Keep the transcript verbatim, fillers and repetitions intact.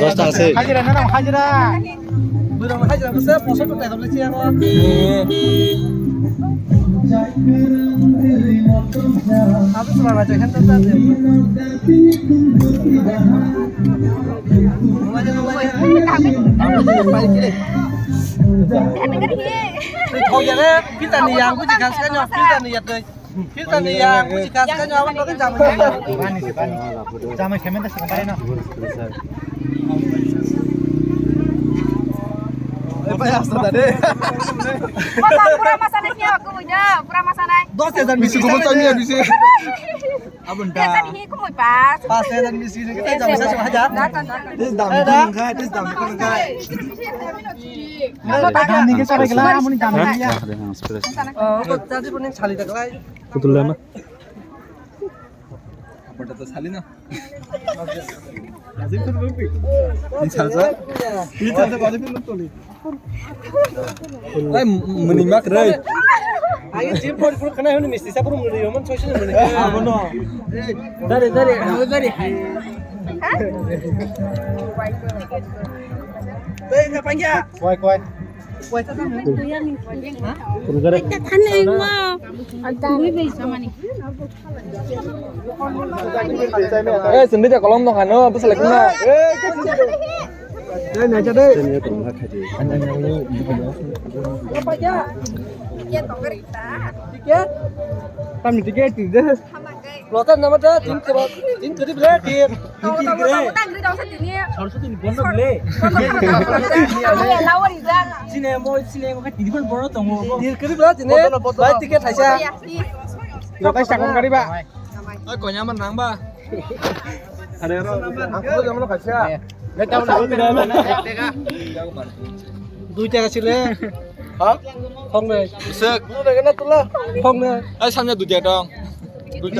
Dos taka se. Hajira na, hajira. Bwrwi hajira bwsa poso to taidok le chiya ko. Abo sura na chakhan ta ta. Thok ya re, pita ni yang buji khas ka nyo, pita ni ya dei. Pita ni yang buji khas ka nyo, abo to kan jamai. Bani se, bani. Jamai semen ta semen ta no. Eh, payah sudah deh. Pura masanai siya aku punya, pura masanai. Dos hajar bisi ko bachai niya bisi. Abon da. Tadi hi kumui pas. Pas hajar bisi ni kita jam satu hajar. Tis dam ni kung kai, tis dam ni kung kai. Dam ni kita regla, muni dam ni ya. Oh, tadi pun yang sali tak lai. Betul lah, Mak. Apa data sali na? Ini saja. Ini saja balik pun betul ni. Ai, muni mak rai. Ai, jim pon pun kena huni misti sa pun muni, man soi sini muni. Abono. Dari, dari, dari. Hah? Dari, dari, panggil. Koi, koi. Eh, sendiri kolom dong kano, apa selek na? Eh, naja deh. Apa ya? Tiket? Kami tiket tidak. Lotan nama da, tin kebab, tin kedi bela, tin. Tahu, tahu, tahu, tahu, tahu, tahu, satu ni. Soroswati ni bondo bela. Bondo, bondo, bondo. Iya, lawan ida. Sini mo, sini mo, kan tin pun bondo tong mo. Tin kedi bela, tin. Bondo, bondo. Bai tiket haisa. Iya, iya. Lokai sakon kari ba. Oi, konya man nang ba. Ada ro. Aku tuh zaman kaca. Duita ka sile. Ha? Khongnwi. Sek. Khongnwi. Ai, samya duita dong. Duita.